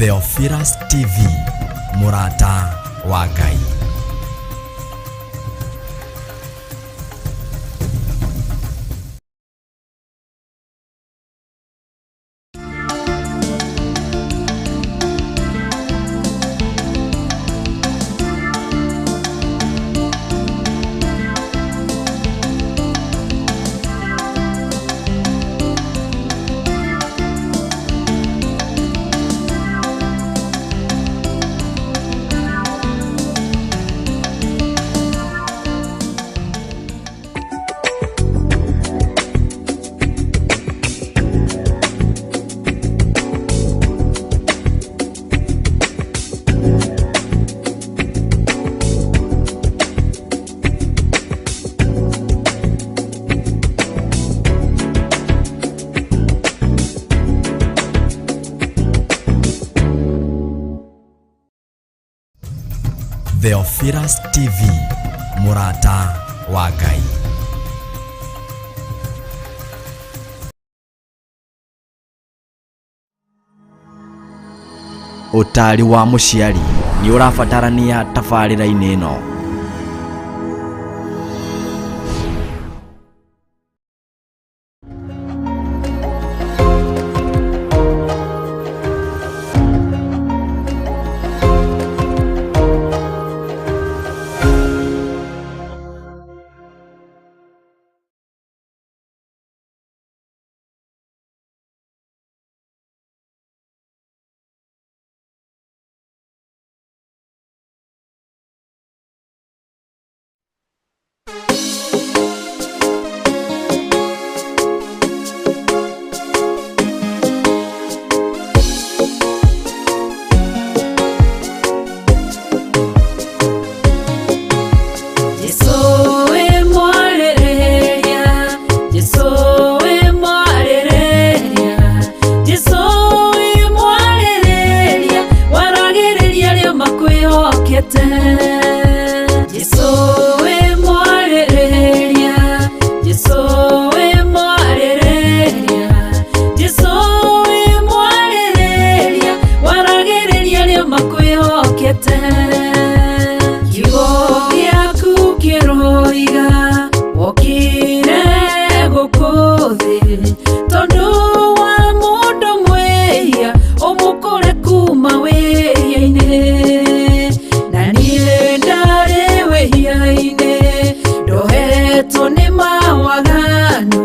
Theophilus TV, mũrata wa Ngai. Theophilus TV, mũrata wa Ngai. Ũtaari wa mũciari nĩ ũrabatarania tabarĩra-inĩ ĩno. Jesu we mwarĩrĩria, Jesu we mwarĩrĩria, Jesu we mwarĩrĩria, waragĩrĩria arĩa makwĩhokete. Jesu we mwarĩrĩria, Jesu we mwarĩrĩria, Jesu we mwarĩrĩria, waragĩrĩria arĩa makwĩhokete. Kiugo gĩaku kĩroiga wokire gũkũ thĩ tondũ wa mũndũ mwĩhia ũmũkũre kuma wĩhia-inĩ na niĩ ndarĩ wĩhia-inĩ ndohetwo nĩ mawaganu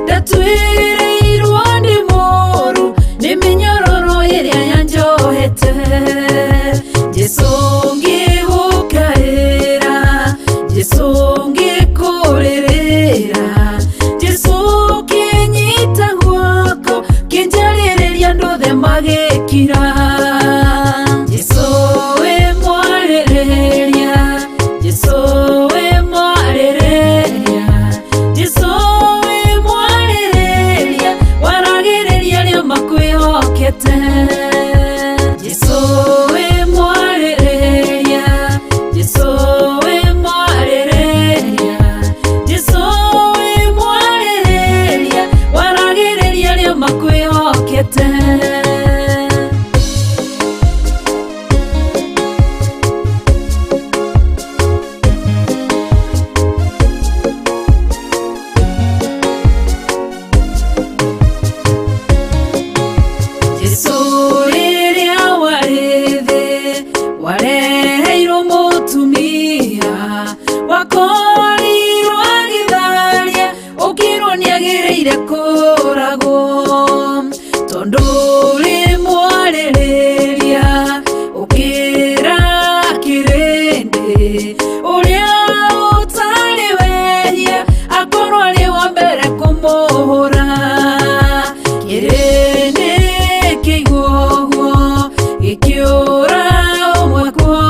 ndatuĩrĩirwo nĩ mũru nĩ mĩnyororo ĩrĩa yanjohete. Jesu ngĩgũkaĩra, Jesu ngĩkũrĩrĩra, Jesu kĩnyita guoko kĩnjarĩrĩria andũ othe magĩkira. Jesu wĩ mwarĩrĩria, Jesu wĩ mwarĩrĩria, Jesu wĩ mwarĩrĩria, waragĩrĩria arĩa makwĩhokete. Jesu wĩ mwarĩrĩria, Jesu wĩ mwarĩrĩria, Jesu wĩ mwarĩrĩria, waragĩrĩria arĩa makwĩhokete. Jesu rĩrĩa warĩ thĩ wareheirwo mũtumia wakorirwo agĩtharia ũkĩrwo nĩagĩrĩire kũragwo tondũ rĩ mwarĩrĩria ũkĩra kĩrĩndĩ ũrĩa ũtarĩ wehia akorwo arĩ wa mbere kũmũhũra. Kĩrĩndĩ kĩigua ũguo gĩkĩũra ũmwe kwa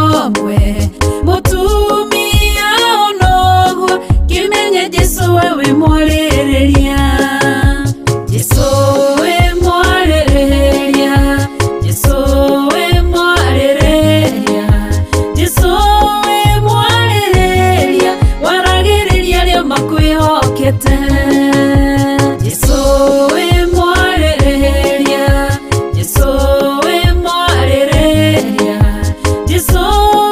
Jesũ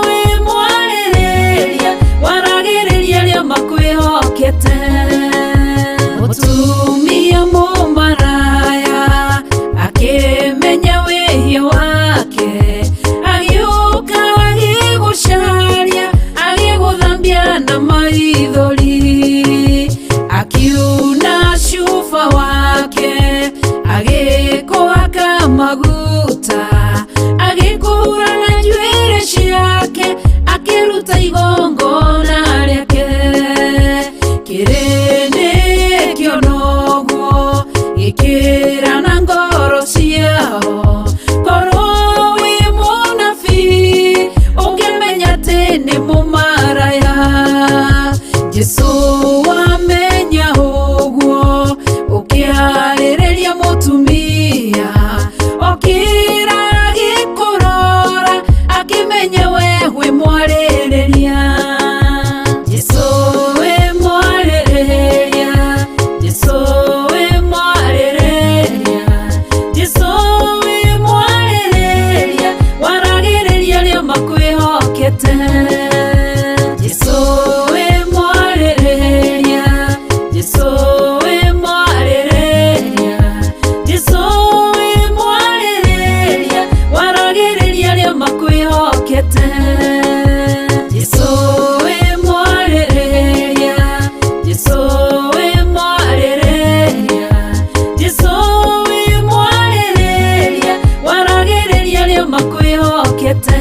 wĩ mwarĩrĩria, waragĩrĩria arĩa makwĩhokete. Mũtumia mũmaraya akĩmenya wĩhia wake, agĩũka agĩgũcaria, agĩgũthambia na maithori, akiuna cuba wake, agĩkũhaka maguta, agĩkũhura na njuĩrĩ ciake, akĩruta igongona rĩake. Kĩrĩndĩ kĩona ũguo gĩkĩra na ngoro ciao, korwo wĩ mũnabii ũngĩmenya atĩ nĩ mũmaraya. Jesũ wamenya ũguo ũkĩarĩrĩria mũtumia, okĩra agĩkũrora, akĩmenya we wĩ mwarĩrĩria. Jesũ wĩ mwarĩrĩria, Jesũ wĩ mwarĩrĩria, Jesũ wĩ mwarĩrĩria, waragĩrĩria arĩa makwĩhokete. Jesũ wĩ mwarĩrĩria, Jesũ wĩ mwarĩrĩria, Jesũ wĩ mwarĩrĩria, waragĩrĩria arĩa makwĩhokete. Jesũ wĩ mwarĩrĩria, Jesũ wĩ mwarĩrĩria, Jesũ wĩ mwarĩrĩria, waragĩrĩria arĩa makwĩhokete.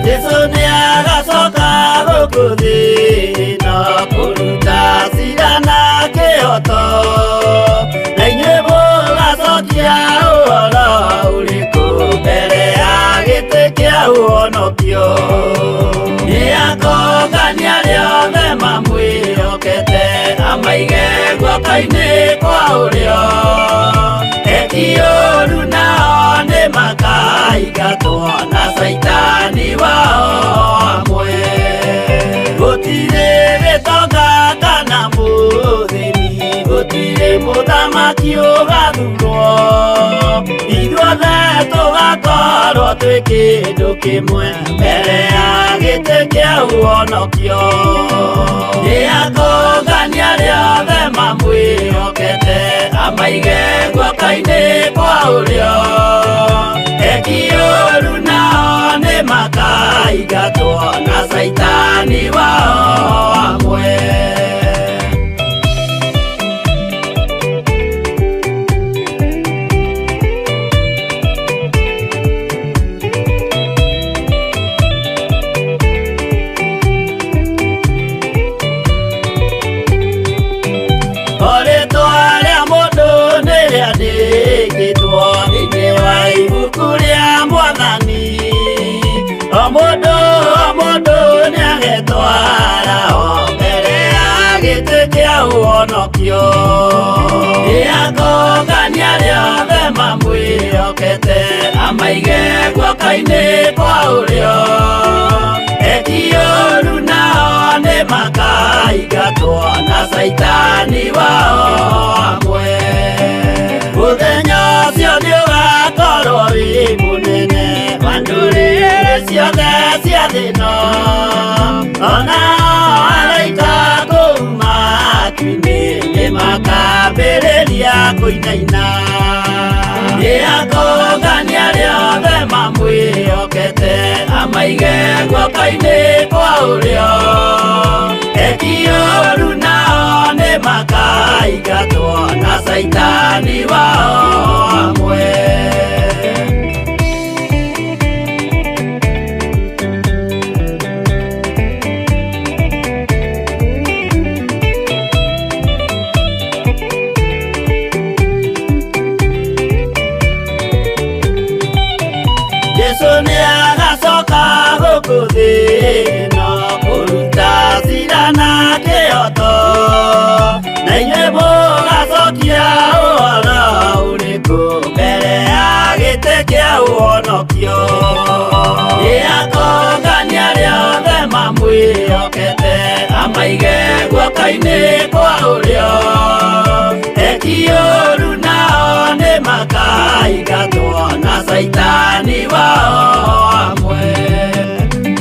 Jesu nĩ agacoka gũkũ thĩ ĩno kũruta cira na kĩhoto, na inyuĩ mũgacokia ũhoro ũrĩkũ mbere ya gĩtĩ kĩa ũhonokio. Nĩ akongania arĩa othe mamwĩhokete, amaige guoko-inĩ kwa ũrĩo. Eki ũũru nao nĩ makaingatwo na caitani wao amwe. Gũtirĩ gĩtonga kana mũthĩni, gũtirĩ mũthamaki ũgathurwo. Ithuothe tũgakorwo twĩ kĩndũ kĩmwe mbere ya gĩtĩ kĩa ũhonokio. Nĩ akongania arĩa othe mamwĩhokete, amaige guoko-inĩ kwa ũrĩo. Eki ũũru nao nĩ makaingatwo na caitani wao amwe. O rĩtwa rĩa mũndũ nĩ rĩandĩkĩtwo thĩinĩ wa ibuku rĩa Mwathani. O mũndũ o mũndũ nĩagetwara o mbere ya gĩtĩ kĩa ũhonokio. Nĩ akongania arĩa othe mamwĩhokete, amaige guoko-inĩ kwa ũrĩo. Eki ũũru nao nĩ makaingatwo na caitani wao amwe. Mũthenya ũcio nĩ ũgakorwo wĩ mũnene wa ndũrĩrĩ ciothe cia thĩ ĩno. Ona araika kũu matu-inĩ nĩ makambĩrĩria kũinaina. Nĩ akongania arĩa othe mamwĩhokete, amaige guoko-inĩ kwa ũrĩo. Eki ũũru nao nĩ makaingatwo na caitani wao amwe. Jesu nĩ agacoka gũkũ thĩ ĩno kũruta cira na kĩhoto, na inyuĩ mũgacokia ũhoro ũrĩkũ mbere ya gĩtĩ kĩa ũhonokio. Nĩ akongania arĩa othe mamwĩhokete, amaige guoko-inĩ kwa ũrĩo. Eki ũũru nao nĩ makaingatwo na caitani wao amwe.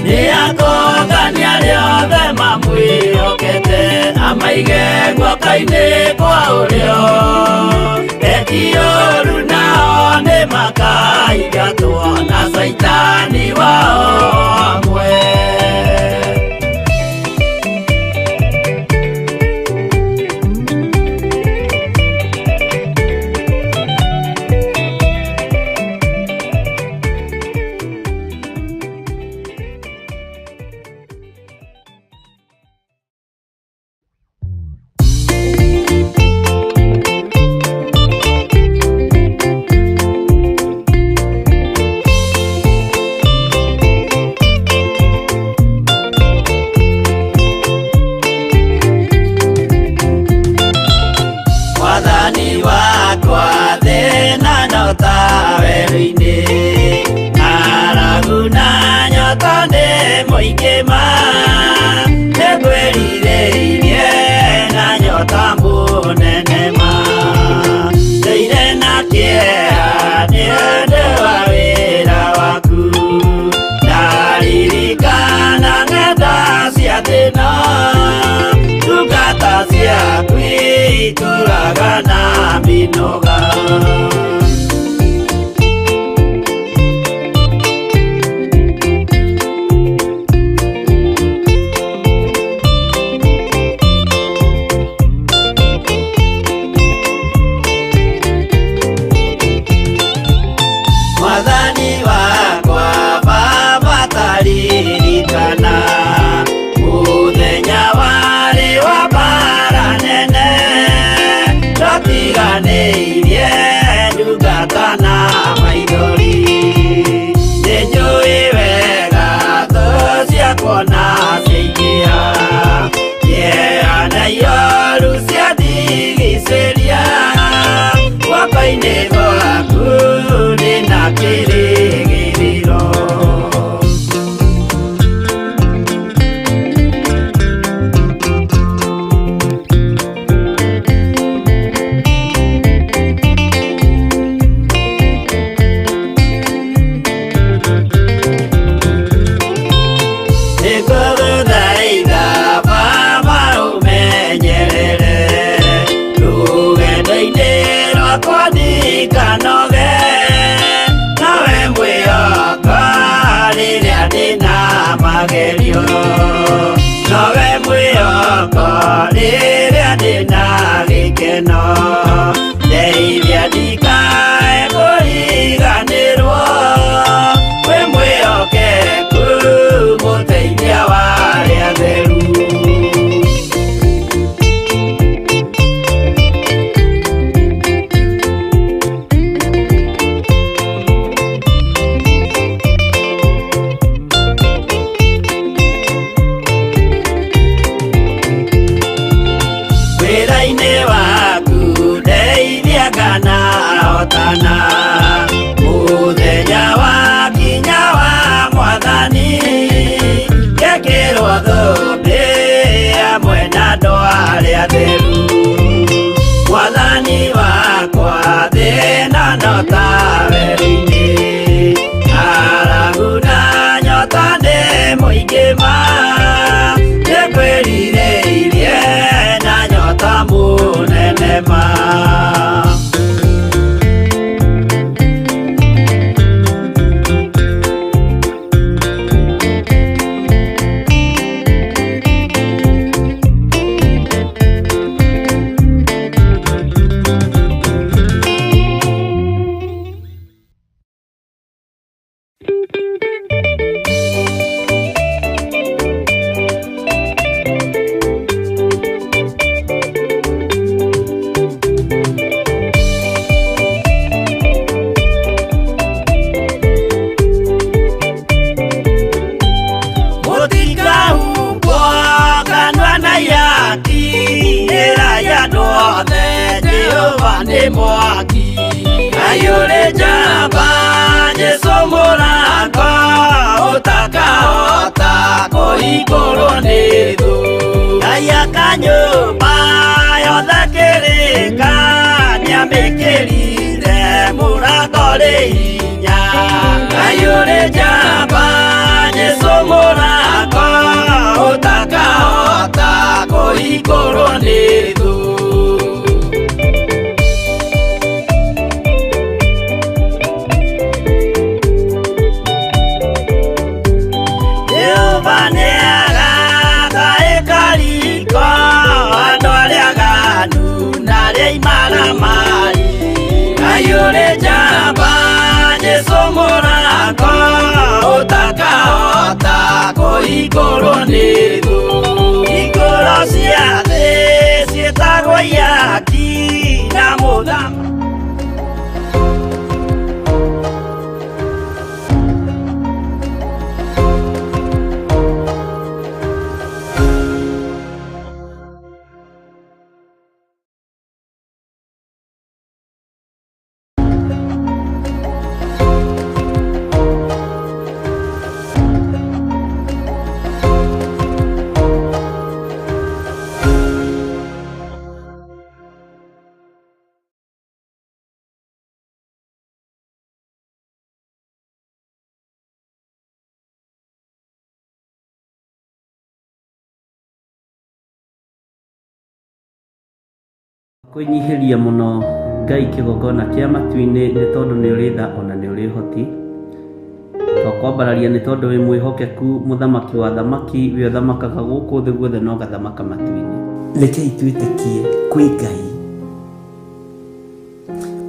Nĩ akongania arĩa othe mamwĩhokete, amaige guoko-inĩ kwa ũrĩo. Eki ũũru nao nĩ makaingatwo na caitani wao amwe. Mwathani wakwa thĩna nyota werũ-inĩ, ng'aragu na nyota nĩ mũingĩ ma, nĩngwĩrirĩirie na nyota mũnene ma. Ndũire na kĩeha nĩ ũndũ wa wĩra waku, ndaririkana ng'enda cia thĩna, ndungata ciaku itũraga na mĩnoga. Nĩndaririkana mũthenya warĩ wa mbara nene, ndatiganĩirie ndungata na maithori. Nĩnjũĩ wega thũ ciakwa na ciaingĩha, kĩeha na ioru ciandigicĩria, guoko-inĩ gwaku ndĩna kĩrĩgĩrĩro. Nĩngũgũthaitha Baba ũmenyerere rũgendo-inĩ rwakwa ndikanoge, nawe mwĩhoko rĩrĩa ndĩna magerio, nowe mwĩhoko rĩrĩa ndĩna gĩkeno, ndeithia ndikae kũriganĩrwo, wĩ mwĩhokeku mũteithia wa arĩa atheru. Wĩra-inĩ waku ndeithia kana hotana, mũthenya wakinya wa mwathani, ngekĩrwo thũmbĩ hamwe na andũ arĩa atheru. Mwathani wakwa thĩna no ta werũ-inĩ, ng'aragu na nyota nĩ mũingĩ ma, nĩngwĩrirĩirie na nyota mũnene ma. Mũtikahumbwo kanua na ihaki, ĩrai andũ othe Jehova nĩ mwaki. Ngai ũrĩ njamba, Jesũ mũrango, ũtakahota kũhingũrwo nĩ thũ. Ngai aka nyũmba yothe kĩrĩka, nĩamĩkĩrire mũrango ũrĩ hinya. Ngai ũrĩ njamba, Jesũ mũrango, ũtakahota kũhingũrwo nĩ thũ. Jehova nĩagaka ĩkariko andũ arĩa aganu na arĩa imaramari. Ngai ũrĩ njamba, Jesũ mũrango, ũtakahota kũhingũrwo nĩ thũ. Hingũro cia thĩ ciĩtagwo ihaki na mũthamaki. Kwĩnyihĩria mũno Ngai kĩgongona kĩa matu-inĩ nĩ tondũ nĩ ũrĩ tha ona nĩ ũrĩ ũhoti. Twakwambararia nĩ tondũ wĩ mwĩhokeku mũthamaki wa thamaki wĩ ũthamakaga gũkũ thĩ guothe na ũgathamaka matu-inĩ. Rekei twĩtĩkie kwĩ Ngai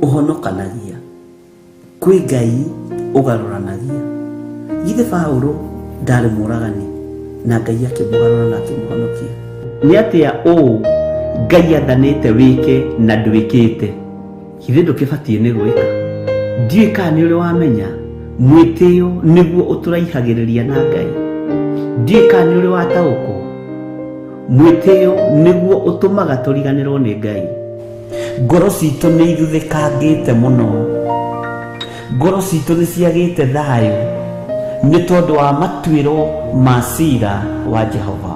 ũhonokanagia, kwĩ Ngai ũgarũranagia. Githĩ Paũlũ Ndarĩ mũragani na Ngai akĩmũgarũra na akĩmũhonokia. Nĩ atĩa ũũ Ngai athanĩte wĩke na ndwĩkĩte? Githĩ ndũkĩbatiĩ nĩ gwĩka? Ndiũĩ kana nĩ ũrĩ wamenya mwĩtĩo nĩguo ũtũraihagĩrĩria na Ngai. Ndiũĩ kana nĩ ũrĩ wataũkwo mwĩtĩo nĩguo ũtũmaga tũriganĩrwo nĩ Ngai. Ngoro citũ nĩ ithuthĩkangĩte mũno, ngoro citũ nĩ ciagĩte thayũ nĩ tondũ wa matuĩro ma cira wa Jehova.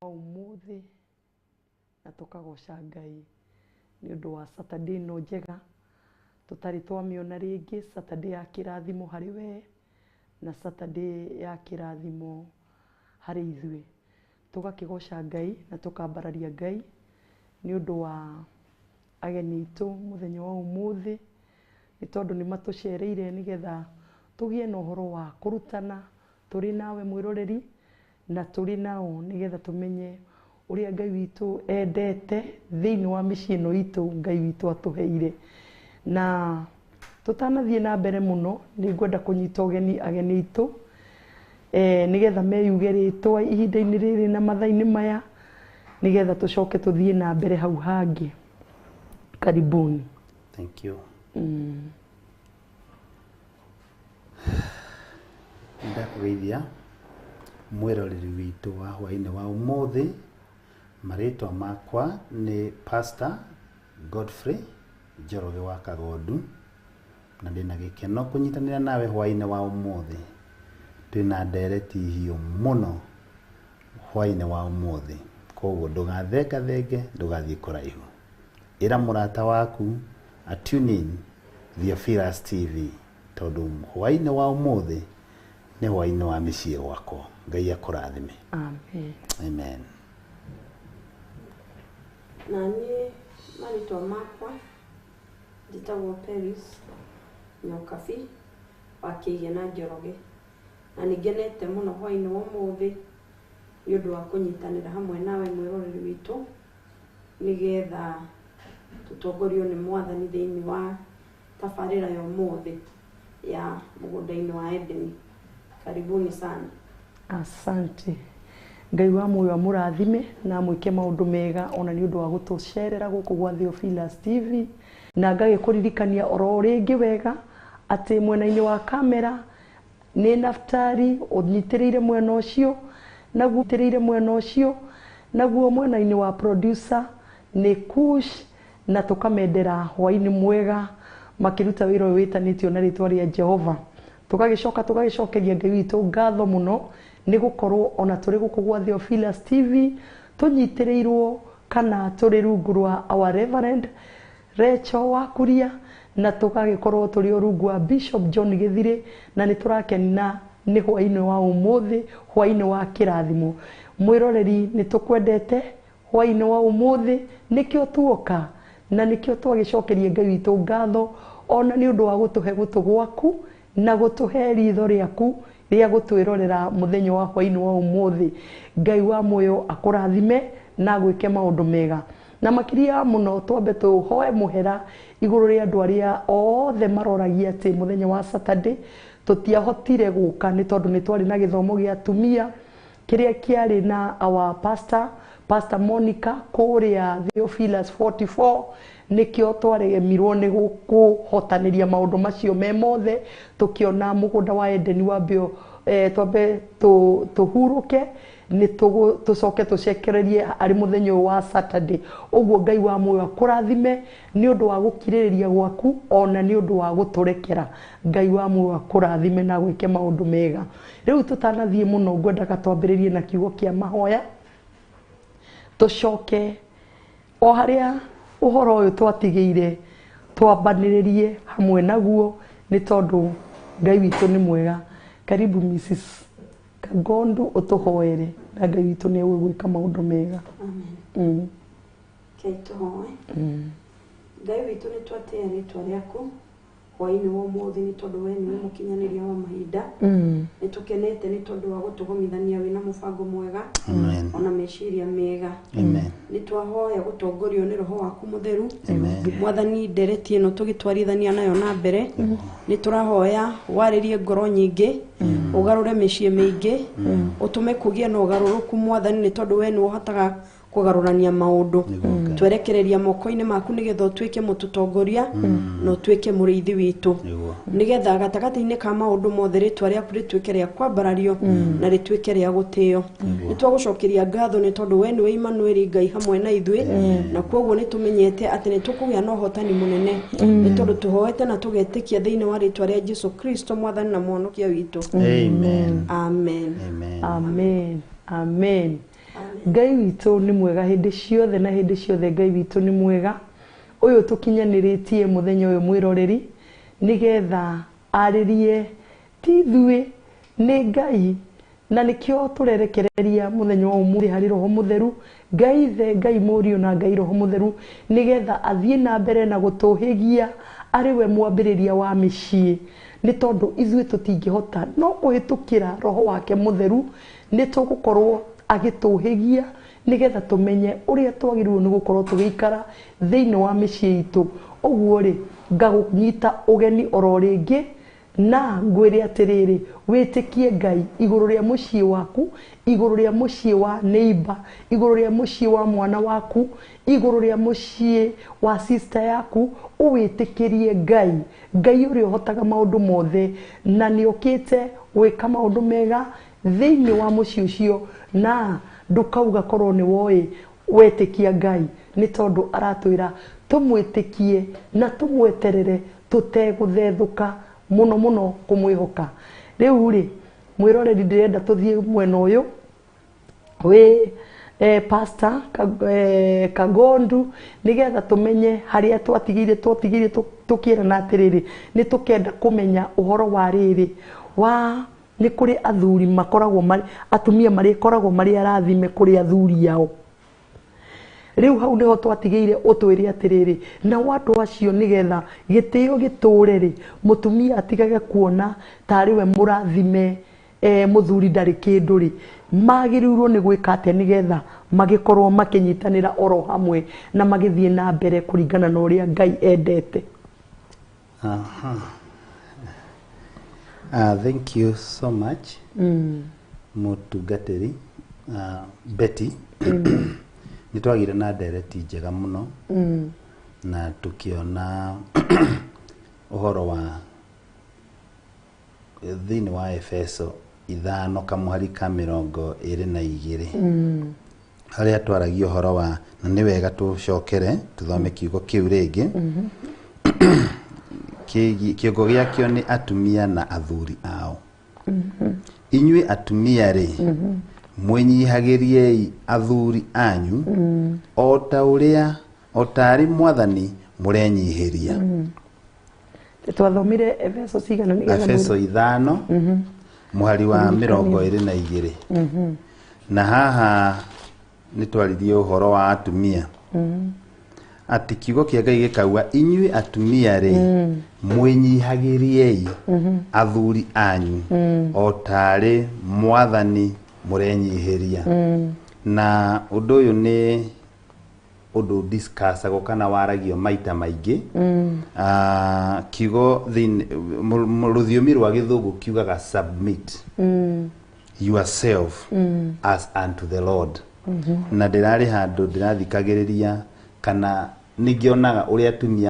Umuthi na tukagoca Ngai ni undu wa Saturday no njega tutari twamiona ringi. Saturday ya kirathimo hari we na Saturday ya kirathimo hari ithuĩ. Tugakigoca Ngai na tukambararia Ngai ni undu wa ageni itu muthenya wa umuthi, ni tondu ni matucereire nigetha tugie na uhoro wa kurutana turi nawe mwiroreri na turi nao nigetha tumenye uria Ngai witu endete thiini wa mĩciĩ ĩno itũ Ngai witu atuheire. Na tutanathie na mbere muno ni ngwenda kunyita ũgeni ageni itũ nigetha meyuge rĩtwa ihinda-inĩ rĩrĩ na mathaa-inĩ maya nigetha tucoke tuthie na mbere hau hangĩ. Karibuni. Thank you. Ndakũgeithia mwĩroreri witũ wa hwaĩ-inĩ wa ũmũthĩ. Marĩtwa makwa nĩ Pastor Godfrey Njoroge wa Kagondu, na ndĩna gĩkeno kũnyitanĩra nawe hwaĩ-inĩ wa ũmũthĩ. Twĩna ndereti hiũ mũno hwaĩ-inĩ wa ũmũthĩ, koguo ndũgathengathenge, ndũgathiĩ kũraihu. Ĩra mũrata waku a tune in Theophilus TV. Tondũ hwaĩ-inĩ wa ũmũthĩ nĩ hwaĩ-inĩ wa mĩciĩ gwakwo. Ngai akũrathime. Amen. Amen. Na niĩ marĩtwa makwa njĩtagwo Peris Nyokabi wa Kĩige na Njoroge, na nĩ ngenete mũno hwaĩ-inĩ wa ũmũthĩ nĩ ũndũ wa kũnyitanĩra hamwe nawe mwĩroreri witũ, nĩgetha tũtongorio nĩ Mwathani thĩinĩ wa tabarĩra ya ũmũthĩ ya mũgũnda-inĩ wa Edeni. Karibuni sana. Asante. Ngai wa muoyo amũrathime na amwĩke maũndũ mega ona nĩ ũndũ wa gũtũcerera gũkũ gwa Theophilus TV, na ngagĩkũririkania oro rĩngĩ wega atĩ mwena-inĩ wa kamera nĩ Naftali ũnyitĩrĩire mwena ũcio, naguo ũnyitĩrĩire mwena ũcio, naguo mwena-inĩ wa producer nĩ Kush, na tũkamendera hwaĩ-inĩ mwega makĩruta wĩra ũyũ wĩtanĩtio na rĩtwa rĩa Jehova. Tũgagĩcoka tũgagĩcokeria Ngai witũ ngatho mũno nĩ gũkorwo ona tũrĩ gũkũ gwa Theophilus TV tũnyitĩrĩirwo kana tũrĩ rungu rwa our Reverend Rachel Wakuria, na tũgagĩkorwo tũrĩ o rungu wa Bishop John Gĩthirĩ, na nĩ tũrakena nĩ hwaĩ-inĩ wa ũmũthĩ, hwaĩ-inĩ wa kĩrathimo. Mwĩroreri, nĩ tũkwendete hwaĩ-inĩ wa ũmũthĩ, nĩkĩo tuoka na nĩkĩo twagĩcokeria Ngai witũ ngatho ona nĩ ũndũ wa gũtũhe gũtũ gwaku na gũtũhe ritho rĩaku rĩa gũtwĩrorera mũthenya wa hwaĩ-inĩ wa ũmũthĩ. Ngai wa muoyo akũrathime na agwĩke maũndũ mega. Na makĩria mũno twambe tũhoe mũhera igũrũ rĩa andũ arĩa othe maroragia atĩ mũthenya wa Saturday tũtiahotire gũka nĩ tondũ nĩ twarĩ na gĩthomo gĩa atumia kĩrĩa kĩarĩ na our pastor, Pastor Monica kũrĩa Theophilus 44, nĩkĩo twaremirwo nĩ kũhotanĩria maũndũ macio me mothe, tũkĩona mũgũnda wa Edeni wambe twambe tũhurũke nĩ tũcoke tũcekererie arĩ mũthenya ũyũ wa Saturday. Ũguo Ngai wa muoyo akũrathime nĩ ũndũ wa gũkirĩrĩria gwaku ona nĩ ũndũ wa gũtũrekera. Ngai wa muoyo akũrathime na gwĩke maũndũ mega. Rĩu tũtanathiĩ mũno ngwendaga twambĩrĩrie na kiugo kĩa mahoya, tũcoke o harĩa ũhoro ũyũ twatigĩire twambanĩrĩrie hamwe naguo, nĩ tondũ Ngai witũ nĩ mwega. Karibu Mrs. Kagondu ũtũhoere na Ngai witũ nĩ egũgwĩka maũndũ mega. Amen. Kei tũhoe. Ngai witũ, nĩ twatĩĩa rĩtwa rĩaku hwaĩ-inĩ wa ũmũthĩ nĩ tondũ we nĩwe mũkinyanĩria wa mahinda. Nĩ tũkenete nĩ tondũ wa gũtũgomithania wĩna mũbango mwega. Amen. Ona meciria mega. Amen. Nĩ twahoya gũtongorio nĩ Roho waku Mũtheru. Amen. Mwathani, ndereti ĩno tũgĩtwarithania nayo na mbere, nĩ tũrahoya warĩrie ngoro nyingĩ, ũgarũre mĩciĩ mĩingĩ, ũtũme kũgĩe na ũgarũrũku Mwathani, nĩ tondũ we nĩ ũhotaga kũgarũrania maũndũ. Twerekereria moko-inĩ maku nĩgetha ũtuĩke mũtũtongoria na ũtuĩke mũrĩithi witũ, nĩgetha gatagatĩ-inĩ ka maũndũ mothe rĩtwa rĩaku rĩtuĩke rĩa kwambarario na rĩtuĩke rĩa gũtĩo. Nĩ twagũcokeria ngatho nĩ tondũ we nĩwe Immanueli, Ngai hamwe na ithuĩ, na koguo nĩ tũmenyete atĩ nĩ tũkũgĩa na ũhotani mũnene, nĩ tondũ tũhoete na tũgetĩkia thĩinĩ wa rĩtwa rĩa Jesu Kristo, Mwathani na Mũhonokia witũ. Amen. Amen. Amen. Amen. Amen. Ngai witũ nĩ mwega hĩndĩ ciothe na hĩndĩ ciothe. Ngai witũ nĩ mwega. Ũyũ tũkinyanĩrĩtie mũthenya ũyũ mwĩroreri nĩgetha arĩrie ti ithuĩ, nĩ Ngai, na nĩkĩo tũrerekereria mũthenya wa ũmũthĩ harĩ Roho Mũtheru, Ngai Ithe, Ngai Mũriũ na Ngai Roho Mũtheru, nĩgetha athiĩ na mbere na gũtũhĩgia arĩ we mwambĩrĩria wa mĩciĩ, nĩ tondũ ithuĩ tũtingĩhota no kũhĩtũkĩra Roho wake Mũtheru nĩ tũgũkorwo agĩtũhĩgia nĩgetha tũmenye ũrĩa twagĩrĩirwo nĩ gũkorwo tũgĩikara thĩinĩ wa mĩciĩ itũ. Ũguo rĩ, ngagũnyita ũgeni oro rĩngĩ na ngwĩre atĩrĩrĩ, wĩtĩkie Ngai igũrũ rĩa mũciĩ waku, igũrũ rĩa mũciĩ wa neighbor, igũrũ rĩa mũciĩ wa mwana waku, igũrũ rĩa mũciĩ wa sister yaku, ũwĩtĩkĩrie Ngai, Ngai ũrĩa ũhotaga maũndũ mothe na nĩ okĩte gwĩka maũndũ mega thĩinĩ wa mũciĩ ũcio, na ndũkauga korwo nĩ woĩ wetĩkia Ngai, nĩ tondũ aratwĩra tũmwĩtĩkie na tũmweterere tũtegũthethũka mũno mũno kũmwĩhoka. Rĩu rĩ, mwĩroreri, ndĩrenda tũthiĩ mwena ũyũ wĩ Pastor Kagondu, nĩgetha tũmenye harĩa twatigire tũkĩrana atĩrĩrĩ, nĩ tũkenda kũmenya ũhoro wa rĩrĩ wa nĩ kũrĩ athuri makoragwo marĩ atumia marĩkoragwo marĩ arathime kũrĩ athuri ao. Rĩu hau nĩho twatigĩire ũtwĩre atĩrĩrĩ, nao andũ acio nĩgetha gĩtĩo gĩtũre rĩ, mũtumia atigage kuona tarĩ we mũrathime, mũthuri ndarĩ kĩndũ rĩ, magĩrĩirwo nĩ gwĩka atĩa nĩgetha magĩkorwo makĩnyitanĩra oro hamwe na magĩthiĩ na mbere kũringana na ũrĩa Ngai endete? Aha. Thank you so much, mũtungatĩri Betty. Nĩ twagire na ndereti njega mũno na tũkĩona ũhoro wa thĩinĩ wa Efeso 5 kamũhari ka 22, harĩa twaragia ũhoro wa, na nĩ wega tũcokere tũthome kiugo kĩu rĩngĩ. Kĩongo gĩakĩo nĩ atumia na athuri ao. Inyuĩ atumia rĩ, mwĩnyihagĩriei athuri anyu o ta ũrĩa o tarĩ Mwathani mũrenyihĩria. Twathomire Efeso cigana nĩgetha Efeso 5 mũhari wa 22. Na haha nĩ twaririe ũhoro wa atumia, atĩ kiugo kĩa Ngai gĩkauga, inyuĩ atumia rĩ, mwĩnyihagĩriei athuri anyu o tarĩ Mwathani mũrenyihĩria. Na ũndũ ũyũ nĩ ũndũ discussagwo kana waragio maita maingĩ. Kiugo thĩinĩ rũthiomi rwa Gĩthũngũ kiugaga "submit yourself as unto the Lord". Na ndĩrarĩ handũ ndĩrathikagĩrĩria kana ningĩonaga ũrĩa atumia